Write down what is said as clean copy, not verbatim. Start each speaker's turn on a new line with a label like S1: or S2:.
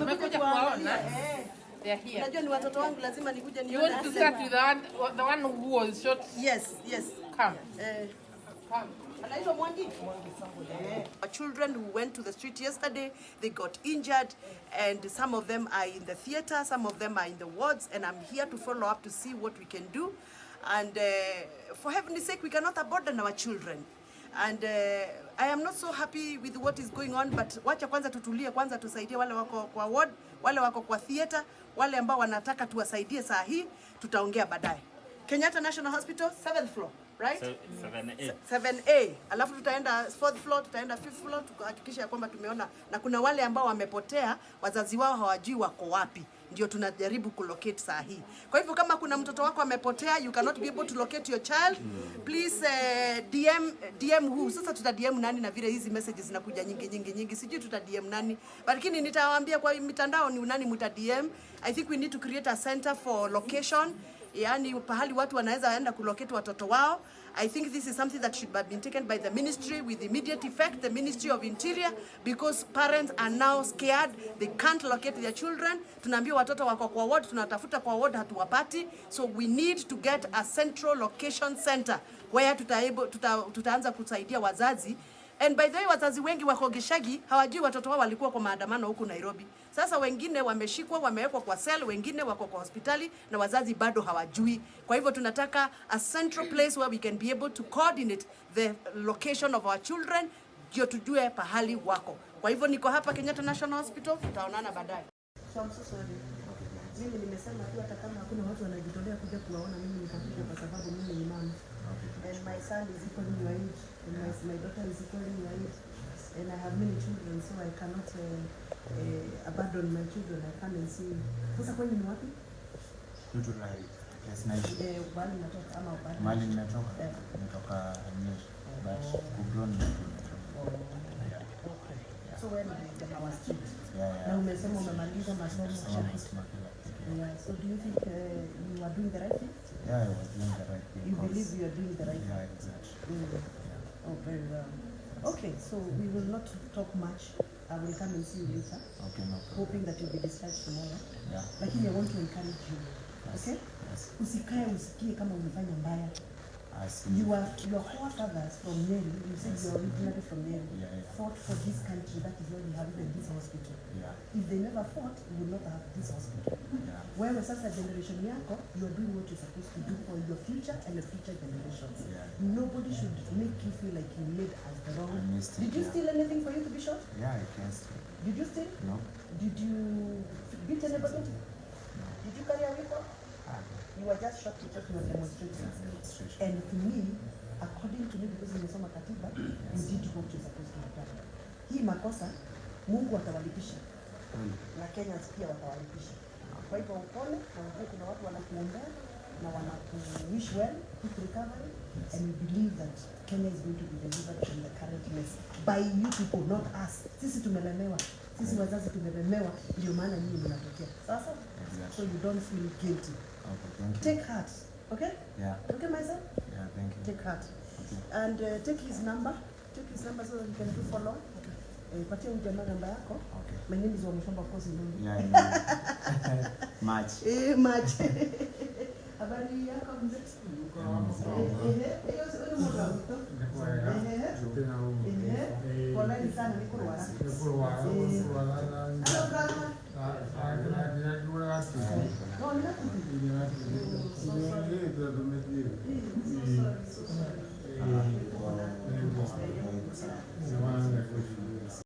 S1: Umekuja kuwaona?
S2: Eh.
S1: They are here.
S2: Unajua ni watoto wangu, lazima nikuje
S1: You
S2: nione.
S1: want to start with the one who was shot?
S2: Yes.
S1: Come.
S2: Eh.
S1: Come.
S2: Anaitwa Mwangi? Eh. Our children who went to the street yesterday, they got injured, and some of them are in the theater, some of them are in the wards, and I'm here to follow up to see what we can do. And for heaven's sake, we cannot abandon our children. And I am not so happy with what is going on, but wacha kwanza tutulie kwanza, tusaidie wale wako kwa ward, wale wako kwa theater, wale ambao wanataka tuwasaidie saa hii, tutaongea baadaye. Kenyatta National Hospital, seventh floor, right?
S3: So, 7A.
S2: 7A, alafu tutaenda fourth floor, tutaenda fifth floor tuhakikisha ya kwamba tumeona, na kuna wale ambao wamepotea, wazazi wao hawajui wako wapi, ndio tunajaribu kulocate saa hii. Kwa hivyo kama kuna mtoto wako amepotea, you cannot be able to locate your child, please DM. DM who? Sasa tuta DM nani? Na vile hizi messages zinakuja nyingi nyingi nyingi, sijui tuta DM nani, lakini nitawaambia kwa mitandao ni nani muta DM. I think we need to create a center for location, yaani pahali watu wanaweza enda kulocate watoto wao. I think this is something that should have been taken by the ministry with immediate effect, the Ministry of Interior, because parents are now scared, they can't locate their children. Tunaambiwa watoto wako kwa ward, tunatafuta kwa ward hatuwapati. So we need to get a central location center where tutaanza kusaidia wazazi. And by the way, wazazi wengi wako Gishagi hawajui watoto wao walikuwa kwa maandamano huku Nairobi. Sasa wengine wameshikwa, wamewekwa kwa cell, wengine wako kwa hospitali na wazazi bado hawajui. Kwa hivyo tunataka a central place where we can be able to coordinate the location of our children ndio tujue pahali wako. Kwa hivyo niko hapa Kenyatta National Hospital, tutaonana baadaye. So I'm so sorry. Mimi nimesema tu hata kama hakuna watu wanajitolea kuja kuwaona, mimi nitakuja kwa sababu mimi ni mama. And my son is equally your age, and my daughter is equally your age, and I have many children, so I cannot abandon my children. I come and see you. Sasa kwani ni wapi?
S4: Yes, naishi.
S2: Eh, mahali unatoka ama mahali?
S4: Mahali nimetoka.
S2: Eh.
S4: Nimetoka Nyeri, but kugrow ni nimetoka.
S2: Oh,
S4: Yeah.
S2: okay. So wewe ni jamaa wa street.
S4: Yeah.
S2: Na umesema umemaliza masomo.
S4: Nimesoma kusoma kila kitu.
S2: Yeah. So do you think you are doing the right thing?
S4: Yeah, I was doing the right thing.
S2: You believe you are doing the right thing?
S4: Yeah, exactly.
S2: Mm.
S4: Yeah.
S2: Oh, very well. Okay, so we will not talk much. I will come and see you later,
S4: Okay, no problem.
S2: Hoping that you'll be discharged tomorrow.
S4: Yeah.
S2: Lakini I want to encourage you.
S4: Yes.
S2: Okay?
S4: Yes.
S2: Usikae usikie kama umefanya mbaya.
S4: I see.
S2: Your forefathers from Nyeri, you said you are originally from Nyeri,
S4: Yeah.
S2: fought for this country. That is why we have even this hospital.
S4: Yeah.
S2: If they never fought, we would not have this hospital.
S4: Yeah.
S2: Wewe sasa generation yako, you are doing what you're supposed to do for your future and the future generations.
S4: Yeah.
S2: Nobody should make you feel like you made as the wrong.
S4: I missed it,
S2: Did you
S4: yeah.
S2: steal anything for you to be shot?
S4: Yeah, I can steal.
S2: Did you steal?
S4: No.
S2: Did you beat anybody?
S4: No.
S2: Did you carry a weapon?
S4: Ah,
S2: You were just shot because you were demonstrating.
S4: yeah, demonstration.
S2: And to me, according to me, because nimesoma katiba, you did what you're supposed to have done. Hii makosa Mungu atawalipisha
S4: Kweli.
S2: Na Kenyans pia watawalipisha. Kwa hivyo upone na ujue kuna watu wanakuombea na wanaku wish well, quick recovery, and we believe that Kenya is going to be delivered from the current mess by you people, not us. Sisi tumelemewa, sisi wazazi tumelemewa, ndio maana nyinyi mnatokea. Sasa,
S4: Exactly.
S2: so you don't feel guilty.
S4: Okay, thank you.
S2: Take heart, okay?
S4: Yeah.
S2: Okay, my son?
S4: Yeah, thank you.
S2: Take heart.
S4: Okay.
S2: And take his number. Take his number so that you can do follow. Eh, patia huyu jamaa namba yako.
S4: Okay.
S2: My name is Wamuchomba, of course you know me.
S4: Yeah, I know. Much.
S2: Eh, much. Habari yako, mzee? Eh, eh, eh, huyu mtu wa mto. Eh, eh. Poleni sana ni kurwara. Eh. Hello, brother. No, ni natuti. So sorry.